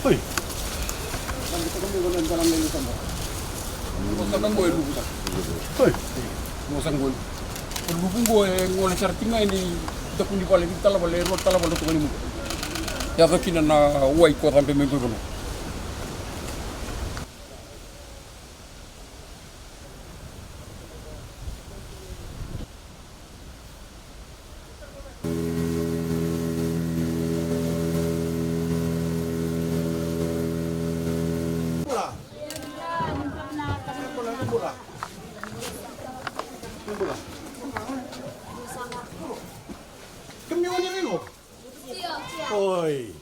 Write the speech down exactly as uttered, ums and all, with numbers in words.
Oi. Oi. Luvu qo e gole sara tiko ga ena daku ni vale, veitalavale, rua talavale tu ga ni mudu. Yaco kina na wai ko cabe mai qo i vanua. Oi.